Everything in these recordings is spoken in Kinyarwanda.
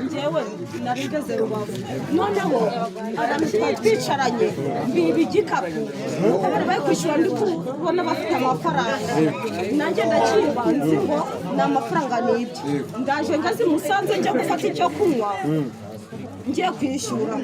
Njyewe nari ngeze Rubavu, noneho abantu twari twicaranye biba igikapu, bari bari kwishyura, ndi kubona bafite amafaranga, nanjye ndakiba, nzi ngo ni amafaranga nibye. Ndaje ngaze i Musanze, njya gufata icyo kunywa, ngiye kwishyura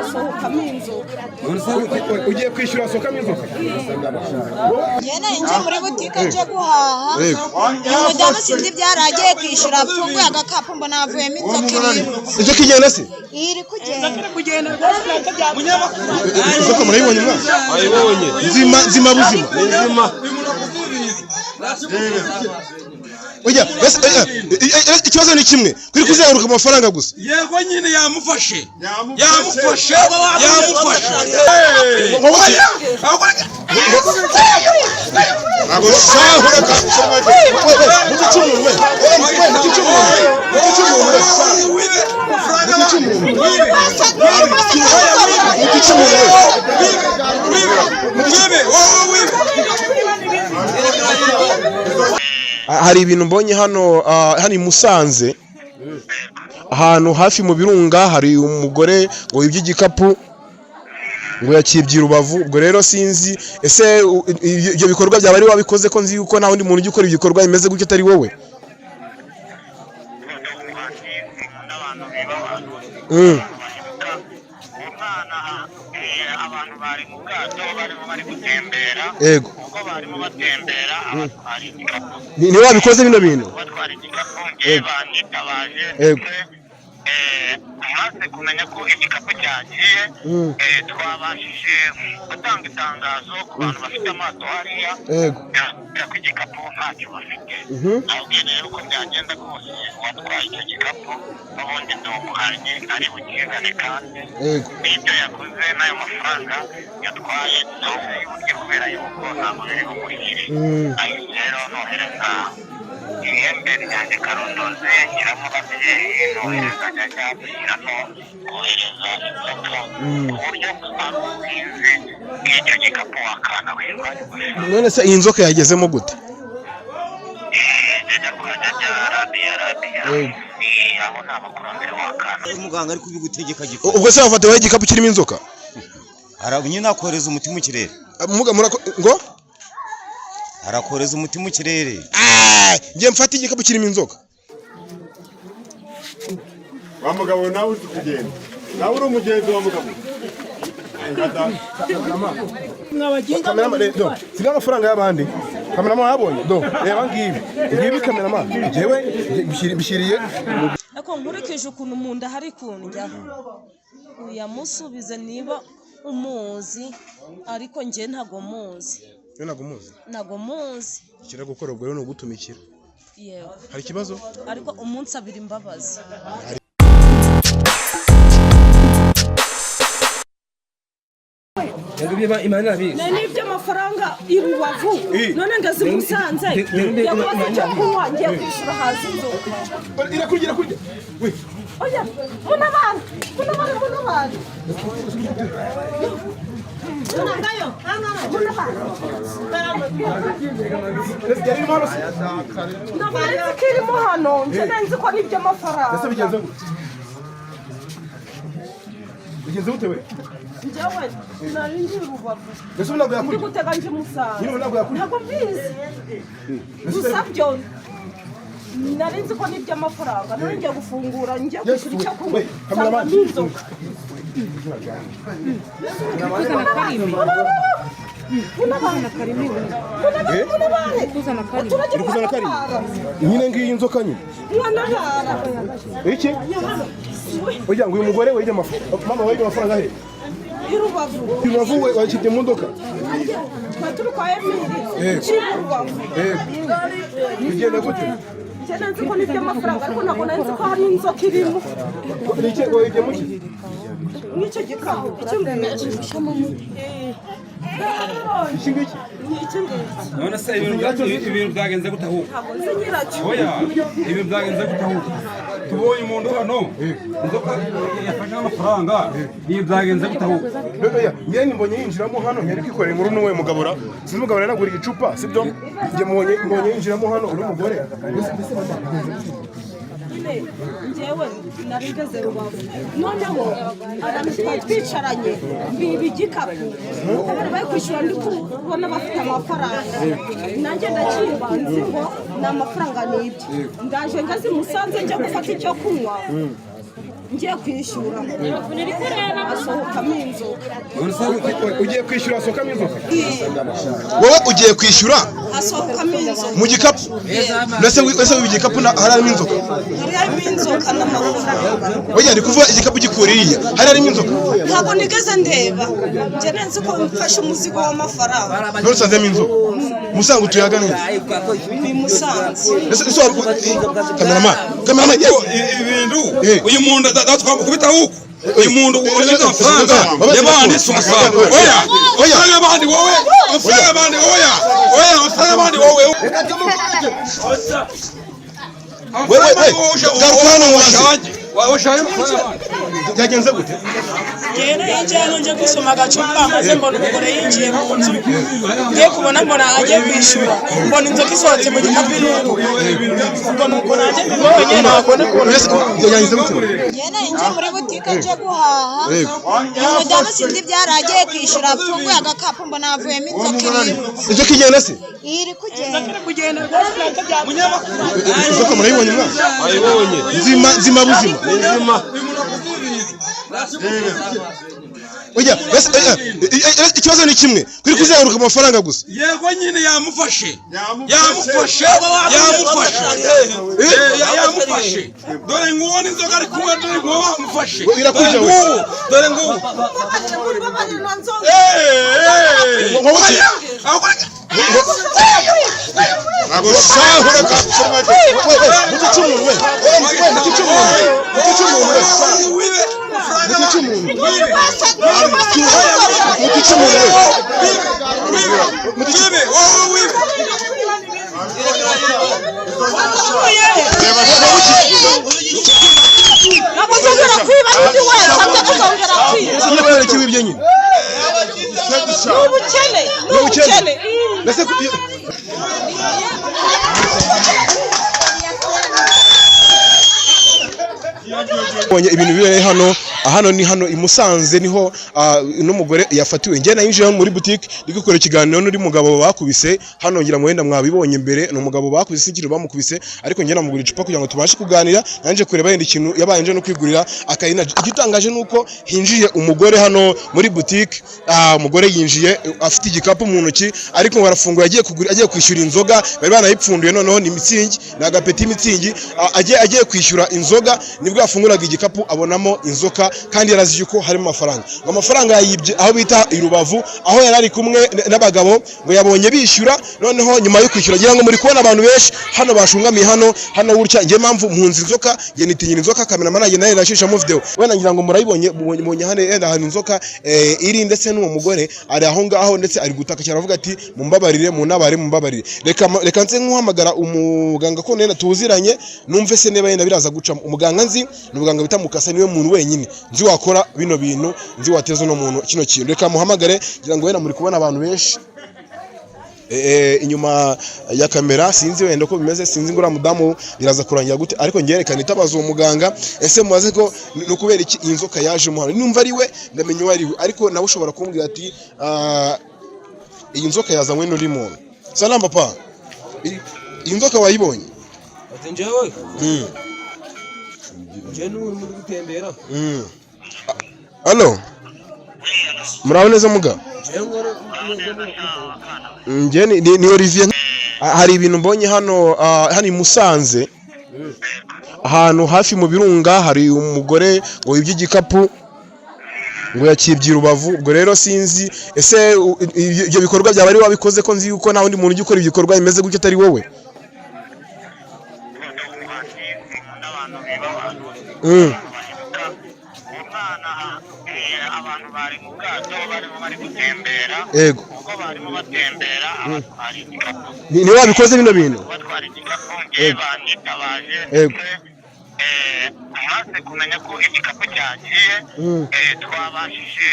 asohokamo inzoga. Ugiye kwishyura asohokamo inzoka? Njye nari nje muri butike nje guhaha. Uyu mudamu sinzi ibyo yari agiye kwishyura, afunguye agakapu mbona havuyemo inzoka iriruka. Inzoka igenda se? Iri kugenda. Inzoka murayibonye mwana? Ayibonye. Nzima, nzima buzima. Nzima. Oya, ese, ikibazo ni kimwe, kuri kuzenguruka amafaranga gusa. Yego nyine, yamufashe, yamufashe, yamufashe. Wowe ntabwo shahu, reka we mugice umuntu, we we mugice umuntu, mugice umuntu, we mugice umuntu, mugice umuntu, we. Wibe wowe, wibe. Hari ibintu mbonye hano, hano i Musanze, ahantu hafi mu Birunga, hari umugore ngo wibye igikapu, ngo yakibye i Rubavu. Ubwo rero sinzi, ese ibyo bikorwa byaba ari wabikoze, ko nzi yuko nta wundi muntu ujya ukora ibikorwa bimeze gutyo atari wowe? N'abantu biba abantu bahemuka. Uwo mwana, abantu bari mu bwato, barimo bari gutembera. Ubwo barimo batembera, abatwara igikapu. Ni wabikoze bino bintu? Batwara igikapu, ngewe banyitabaje. Ndetse maze kumenya ko igikapu cyagiye, twabashije gutanga itangazo ku bantu bafite amato hariya. Birakubwira ko igikapu ntacyo bafite. Ahubwo rero, uko byagenda kose, uwatwaye icyo gikapu n'ubundi ndi umuhannyi, ari bukizane, kandi n'ibyo yakoze n'ayo mafaranga yatwaye ntabwo y'uburyo, kubera yuko ntabwo biri bumuhire. Ahise rero nohereza ihembe ryanjye Karondozi, nshyiramo ababyeyi, nohereza Nyanya, dushyiramo kohereza inzoka, ku buryo ari ubuhinzi bw'icyo gikapu wakana wirwanya gusa. None se iyi nzoka yagezemo gute? Jya kwa Nyanya, Arabiya, Arabiya. Abo ni abakurambere wakana. Muganga ari kubigutegeka gifata. Ubwo se wafatiweho igikapu kirimo inzoka? Nyine akohereza umuti mu kirere. Muga ngo? Arakohereza umuti mu kirere. Ah, ngiye mfate igikapu kirimo inzoka. Wa mugabo, nawe uzi kugenda, nawe uri umugenzi wa mugabo. Kameramani, do siga amafaranga y'abandi. Kameramani, wayabonye? Do reba ngibi, ngibi kameramani, njyewe mbishyiriye. Ariko nkurikije ukuntu mu nda hari kundya, uyamusubize niba umuzi, ariko njye ntago muzi. Ntabwo muzi? Ntago muzi. Ikira gukora ubwo rero ni ugutumikira. Yewe. Hari ikibazo? Ariko umunsi abiri imbabazi. Nibyo amafaranga i Rubavu, none ngeze i Musanze, ngiye kubaza icyo kunywa, ngiye kwishyura, haza inzoka. Irakurya, irakurya we. Oya, munabana, munabana, munabana, munangayo, munabana. Yari irimo hano se? Ntabwo nari nzi ko irimo hano, njye nari nzi ko ari iby'amafaranga. Ese bigenze gute? Bigenze gute we? Njyewe nari ndi i Rubavu. Ese ubu ntabwo Ndi yakurya? gutega nje Musanze. Nyine ubu ntabwo yakurya? Ntabwo mbizi gusa, byo nari nzi ko ni iby'amafaranga, nari ngiye gufungura, ngiye kwishyura icyo kunywa, We, cameraman. nsangamo inzoka. Iri kuzana karindwi nyine, ngiyi inzoka nyine. Iki oya, ngo uyu mugore wejye amafaranga, mama wejye amafaranga he? I Rubavu. I Rubavu we, wakibye mu modoka? Twari turi kwa Emili, nciye i Rubavu. Bigenda gute? Njye nari nzi ko ni iby'amafaranga, ariko ntabwo nari nzi ko hari inzoka irimo. Ni iki wejye mu ki? Nk'icyo gikapu, icyo ngicyo. Iki ngiki? Ni iki ngiki. None se ibintu byagenze gute ahubwo? Ntabwo nzi nyiracyo. Oya, ibintu byagenze gute ahubwo? Tubonye umuntu hano, inzoka yafashe amafaranga, ibi byagenze gute ahubwo? Oya, njye mbonye yinjiramo hano, yari kwikorera inkuru n'uwe mugabo ra. Sinzi umugabo yanaguriye icupa, sibyo? Njye mbonye yinjiramo hano uri umugore. Mbese mama, bigenze gute? Nyine njyewe nari ngeze Rubavu, noneho abantu twari twicaranye mbiba igikapu, bari bari kwishyura, ndi kubona bafite amafaranga, nanjye ndakiba nzi ngo ni amafaranga nibye. Ndaje ngeze i Musanze, njya gufata icyo kunywa, ngiye kwishyura asohokamo inzoka. Ugiye kwishyura asohokamo inzoka? Wowe ugiye kwishyura Hasohokamo inzoka. Mu gikapu? Mbese wibye igikapu, hari harimo inzoka? Hari harimo inzoka n'amafaranga. Oya, ndi kuvuga igikapu gikura iriya, hari harimo inzoka? Ntabwo nigeze ndeba, njye nzi ko mfashe umuzigo w'amafaranga. None usanzemo inzoka? Musange utuye ahagana he? Ni Musanze. Ese cameraman, cameraman, yewe. Ibintu Eh. uyu muntu twamukubita huko, uyu muntu uriza amafaranga y'abandi si amafaranga, oya, Oya. amafaranga y'abandi wowe, amafaranga y'abandi, oya, oya, amafaranga y'abandi wowe. Wewe, garuka hano mubaze. Ushaje amafaranga y'abandi. Byagenze gute? Ngene yinjiye hano nje gusoma agacupa, maze mbona umugore yinjiye mu nzu, ngiye kubona mbona agiye kwishyura, mbona inzoka isohotse mu gikapu iriruka. Ubwo nuko nanjye mbibonye, ntabwo n'ukuntu. Mbese byagenze gute? Njye nje muri butike nje guhaha. Yego. Uyu mudamu sinzi ibyari agiye kwishyura, apfunguye agakapu mbona havuyemo inzoka iriruka. Inzoka igenda se? Iri kugenda. Kugenda rwose ntabwo Inzoka murayibonye mwana? Nzima, nzima buzima. Oya, mbese ikibazo ni kimwe, kuri kuzenguruka amafaranga gusa. Yego nyine, yamufashe, yamufashe, yamufashe. Yamufashe, dore nguwo n'inzoga ari kunywa, dore nguwo bamufashe. Irakurya Dore we. nguwo, dore nguwo. Wowe shahu, reka we, mutica umuntu we, we mutica umuntu, mutica umuntu we, mutica umuntu, mutica umuntu we. Wibe wowe, wibe. Ntabwo nzongera kwiba n'undi wese azongera kwiba. Ese nyine kubera iki wibye nyine? Ni ubukene, ni ubukene. Mbese Bonye ibintu bibereye hano. Hano ni hano i Musanze, niho n'umugore yafatiwe. Njye nayinjiye muri boutique ndi gukora ikiganiro n'undi mugabo bakubise hano, ngira ngo wenda mwabibonye mbere. Ni umugabo bakubise, ikintu bamukubise, ariko njye namugura icupa kugira ngo tubashe kuganira, nanje kureba yenda ikintu yabaye, nje no kwigurira akayina. Igitangaje nuko hinjiye umugore hano muri boutique. Umugore yinjiye afite igikapu mu ntoki, ariko ngo arafungura, agiye kugura, agiye kwishyura inzoga bari banayipfunduye. Noneho ni Mützig, ni agapeti Mützig. Agiye kwishyura inzoga nibwo yafunguraga igikapu abonamo inzoka, kandi yarazi yuko harimo amafaranga. Ngo amafaranga yayibye aho bita i Rubavu, aho yari ari kumwe n'abagabo, ngo yabonye bishyura. Noneho nyuma yo kwishyura, ngira ngo muri kubona abantu benshi hano bashungamiye hano hano gutya. Njye mpamvu mpunze inzoka, njye nitinyira inzoka. Cameraman nanjye nayo nashishamo video, wenda ngira ngo murayibonye, mubonye hano yenda ahantu inzoka iri, ndetse n'uwo mugore ari aho ngaho, ndetse ari gutaka cyane avuga ati: "Mumbabarire, munabare, mumbabarire." Reka nse nkuhamagara umuganga ko nenda tuziranye, numve se niba yenda biraza gucamo. Umuganga nzi ni umuganga bita Mukasa, niwe muntu wenyine nzi wakora bino bintu, nzi wateza uno muntu kino kintu. Reka muhamagare. Ngira ngo wenda muri kubona abantu benshi inyuma ya kamera, sinzi wenda uko bimeze, sinzi ngo uriya mudamu biraza kurangira gute, ariko ngerekana itabaza uwo muganga. Ese mubaze ko ni ukubera iki iyi nzoka yajemo hano? Numva ari we ndamenya uwo ari we, ariko nawe ushobora kumbwira ati: "Ah, iyi nzoka yazanywe n'undi muntu." Salam papa, iyi nzoka wayibonye? Ati njyewe njyewe n'ubu muri gutembera. Allo, muraho neza muga? Njyewe nkora. Njye ni Olivier. Hari ibintu mbonye hano, hano i Musanze, ahantu hafi mu birunga, hari umugore ngo wibye igikapu, ngo yakibye i Rubavu. Ubwo rero sinzi ese ibyo bikorwa byaba ari wabikoze, ko nzi yuko nta wundi muntu ujya ukora ibikorwa bimeze gutyo atari wowe. N'abantu biba abantu Umwana, abantu bari mu bwato barimo bari gutembera. Ubwo barimo batembera abatwara igikapu. Ni wabikoze bino bintu? Batwara igikapu, ngewe banyitabaje. Maze kumenya ko igikapu cyagiye, twabashije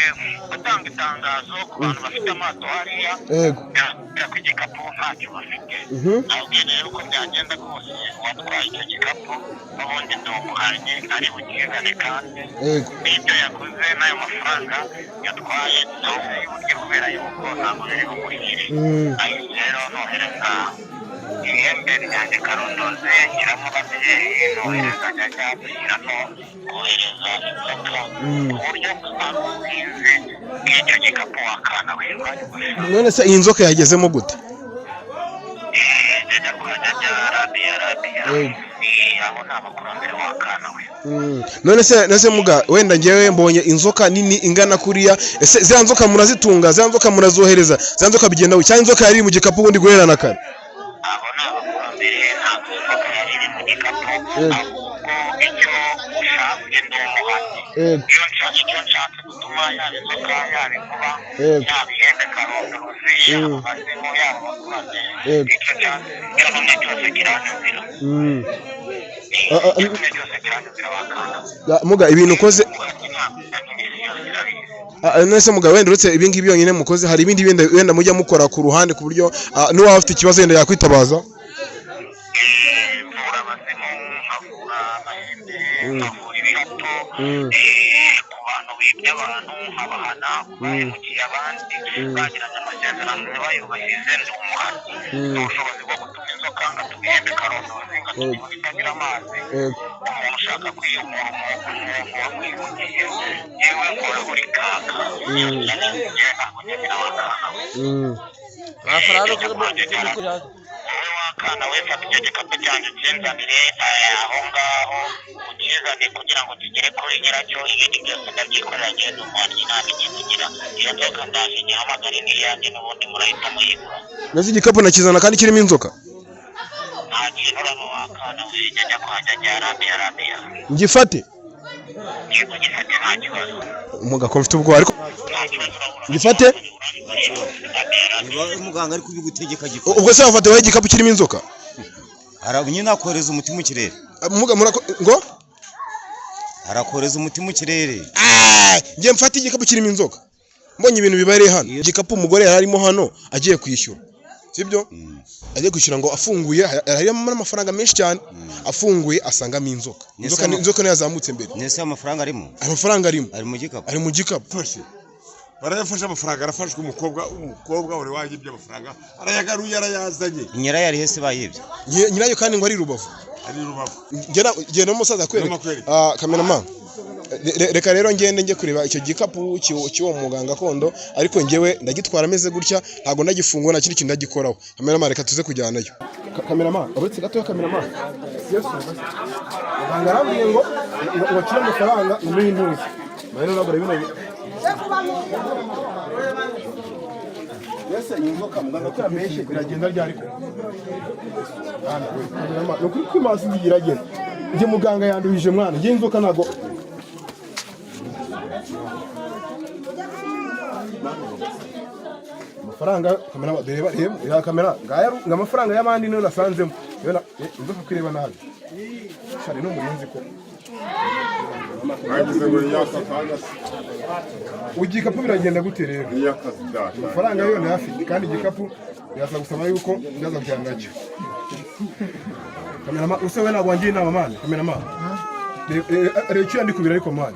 gutanga itangazo ku bantu bafite amato hariya, bigaragara ko igikapu ntacyo bafite. Nabwiye rero uko byagenda kose, uwatwaye icyo gikapu n'ubundi ndi umuhannyi, ari bukizane, kandi n'ibyo yakoze n'ayo mafaranga yatwaye ntabwo y'uburyo, kubera yuko ntabwo biri bumuhire. Ahise rero nohereza ihembe ryanjye karondoze, nshyiramo ababyeyi, nohereza njya gushyiramo kohereza inzoka, ku buryo ari ubwizi bw'icyo gikapu wakana wirwa. None se iyi nzoka yagezemo gute? Njya kwa jya rabiya rabiya. Abo ni abakurambere wakana we. None se muga, wenda ngewe mbonye inzoka nini ingana kuriya, ese ziriya nzoka murazitunga? Ziriya nzoka murazohereza? Ziriya nzoka bigenda gute? Cyangwa inzoka yari iri mu gikapu ubundi guherana kare? Abo ni abakurambere, ntabwo inzoka yari iri mu gikapu, ahubwo icyo ushatse, ndi umuhanyi. Iyo nshatse, icyo nshatse gutuma, yaba inzoka, yaba inkuba, yaba ihembe karondorozi, yaba abazimu, yaba abakurambere, icyo nshatse, icyo ntumye cyose kiranyumvira. Icyo ntumye cyose kiranyumvira wakana. Muga, ibintu ukoze Umuhanyi ntabwo isi yose irabizi. None se muga, wenda uretse ibi ngibi byonyine mukoze, hari ibindi bindi wenda mujya mukora ku ruhande, ku buryo n'uwaba afite ikibazo wenda yakwitabaza? Mvura abazimu, nkavura amahembe, nkavura ibihato, ku bantu bibye abantu nkabahana, bahemukiye abandi bagiranye amasezerano ntibayubahirize. Ndi umuhanyi, ni ubushobozi bwo gutuma inzoka, ngatuma ihembe karondozi, ngatuma inkoni itagira amazi, umuntu ushaka kwiyungura, umuntu wamwimukiye, yewe nkora buri kaka. Njye ntabwo njya wakana we. Wowe wakana we, fata icyo gikapu cyanjye kinzanire, aho ngaho ukizane kugira ngo kigere kuri nyiracyo. Ibindi byose ndabyikorera, ngenda umuhanyi, nta mikino ngira. Iyo nzoka ndaje nyihamagare, n'iyanjye n'ubundi murahita muyigura. None se igikapu nakizana kandi kirimo inzoka? Nta kintu uraba wakana we, njya kwa jya arabiya arabiya. Ngifate? Yego, gifate, nta kibazo. Muga, ko mfite ubwoba, ariko Nta kibazo urabura. Ngifate? Niba muganga ari kubigutegeka gifate. Ubwo se wafata wowe igikapu kirimo inzoka? Nyine akohereza umuti mu kirere. Muga, murako ngo Arakohereza umuti mu kirere. Ngiye mfate igikapu kirimo inzoka, mbonye ibintu bibereye hano. Igikapu umugore yari arimo hano agiye kwishyura, sibyo? Agiye kwishyura ngo afunguye, harimo n'amafaranga menshi cyane, afunguye asangamo inzoka. Inzoka inzoka niyo yazamutse mbere. Nese amafaranga arimo? Amafaranga arimo. Ari mu gikapu. Ari mu gikapu. Fashe, barayafashe amafaranga, arafashwe. Umukobwa wari wayibye amafaranga arayagaruye, arayazanye. Nyirayo ari hese bayibye? Nyirayo kandi ngo ari i Rubavu. Ari i Rubavu. Genda n'umusaza akwereka. Ndamukwereka. Cameraman, reka rero ngende njye kureba icyo gikapu cy'uwo muganga gakondo, ariko njyewe ndagitwara ameze gutya, ntabwo ndagifungura, nta kindi kintu ndagikoraho. Cameraman, reka tuze kujyanayo. Cameraman, uretse gatoya, cameraman. Yesu, muganga arambwiye ngo akire amafaranga ngo muri intuzi. Rero ntabwo urabibona. Ese iyi nzoka muganga ko yambeshye, biragenda ryari ko? Ni ukuri kw'imaso iragenda. Njye muganga yanduhije mwana, njye inzoka ntabwo amafaranga. Kamera, reba reba ya kamera ngaya, ngo amafaranga y'abandi niyo nasanzemo. Reba inzoka kwireba nabi shari n'umurinzi ko Bagize ngo ni yaka kanya se. Igikapu biragenda gute rero? Ni y'akazi data. Amafaranga yo ndayafite, kandi igikapu birasa gusaba yuko ndaza kujyana nacyo. Cameraman, use we ntabwo wangira inama man? Cameraman, reba icyo yandikubira, ariko man,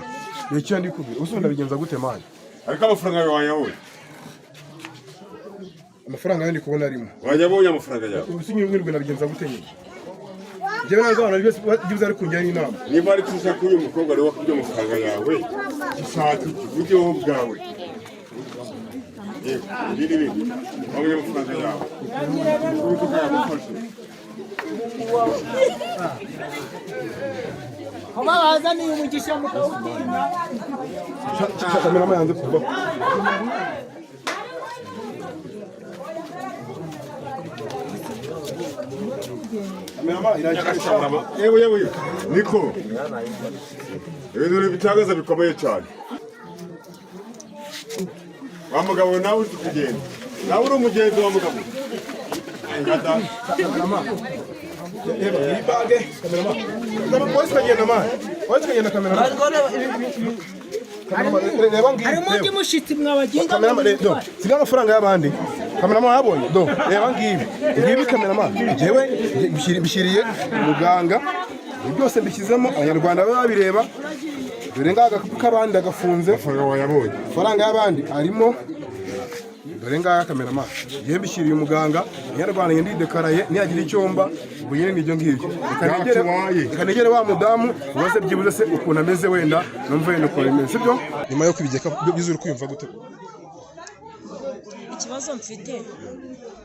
reba icyo yandikubira, use ndabigenza gute man? Ariko amafaranga yawe wayabonye? Amafaranga yo ndi kubona arimo. Wayabonye amafaranga yawe? Ubu nyine nabigenza gute nyine? Njyewe ntabwo abantu byose byibuze ari kungira inama. Niba ari ushaka uyu mukobwa rero wakubye amafaranga yawe, ushaka iki ujye wowe ubwawe? Yego, ibi ni bindi wabonye amafaranga yawe, uwiteka yagufashe. Kuba bazaniye umugisha mukawutinya. Cameraman yanze kuvaho. Cameraman, irakira. Yewe yewe, niko ibintu ni ibitangaza bikomeye cyane. Wa mugabo nawe uzi kugenda, nawe uri umugenzi wa mugabo. Cameraman, reba iyi bage. Cameraman, polisi ikagenda man. Wowe tukagenda, cameraman. Reba ngibi. Harimo undi mushyitsi mwabaginga. Cameraman, do siga amafaranga y'abandi. Cameraman, wayabonye? Do reba ngibi, ngibi cameraman. Njyewe mbishyiriye muganga. Ibi byose mbishyizemo, Abanyarwanda babe babireba. Dore ngaha agakapu k'abandi agafunze. Amafaranga wayabonye? Amafaranga y'abandi arimo. Dore ngaha, cameraman, ngiye mbishyiriye umuganga. Abanyarwanda, ngende ndidekaraye, niyagira icyomba ubu nyine nibyo ngibyo. Reka negere, Byatubaye. reka negere wa mudamu ubaze byibuze se ukuntu ameze, wenda numve wenda ukuntu bimeze, sibyo? Nyuma yo kwibigeka byiza, uri kwiyumva gute? Ikibazo mfite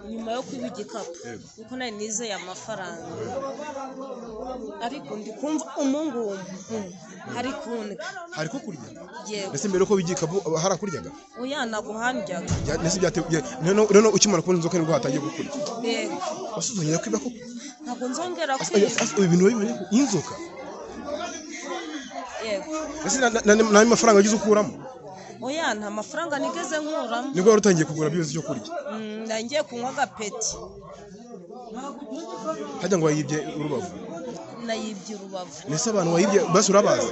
nyuma yo kwiba igikapu, kuko nari nizeye amafaranga, ariko ndi kumva umungumu hari kundya. Hari ko kurya? Yego. Mbese mbere yuko wigikapu harakuryaga? Oya, ntabwo handyaga. Mbese noneho ukimara kubona inzoka nibwo hatangiye kukurya? Yego. Wasuzongera kwiba ko? Ntabwo nzongera kwiba. Ibi bintu wabibonye ko inzoka? Yego. Mbese n'ayo mafaranga wagize ukuramo? Oya, nta mafaranga nigeze nkuramo. Nibwo wari utangiye kugura byose icyo kurya? Nari ngiye kunywa agapeti. Hajya ngo wayibye Urubavu? Nayibye Urubavu. Mbese abantu wayibye basi urabazi?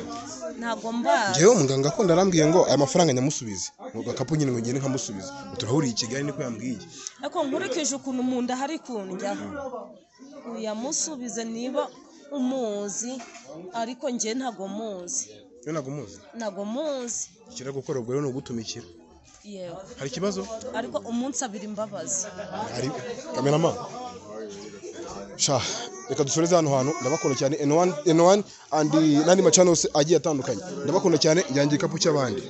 Ntabwo mbazi. Njyewe umuganga akunda arambwiye ngo aya mafaranga nyamusubize ngo gakapu nyine, ngo ngende nkamusubiza, ngo turahuriye i Kigali, niko yambwiye. Ariko nkurikije ukuntu mu nda hari kundya, uyamusubize niba umuzi, ariko njye ntabwo muzi. Yo ntabwo muzi? Ntabwo muzi. Ikira gukora ubwo rero ni ugutumikira. Yego. Hari ikibazo? Ariko umunsi abiri imbabazi. Hari cameraman. Sha, reka dusoreze hano hantu. Ndabakunda cyane, N1 N1 and n'andi ma channels agiye atandukanye. Ndabakunda cyane. Njyanye igikapu cy'abandi.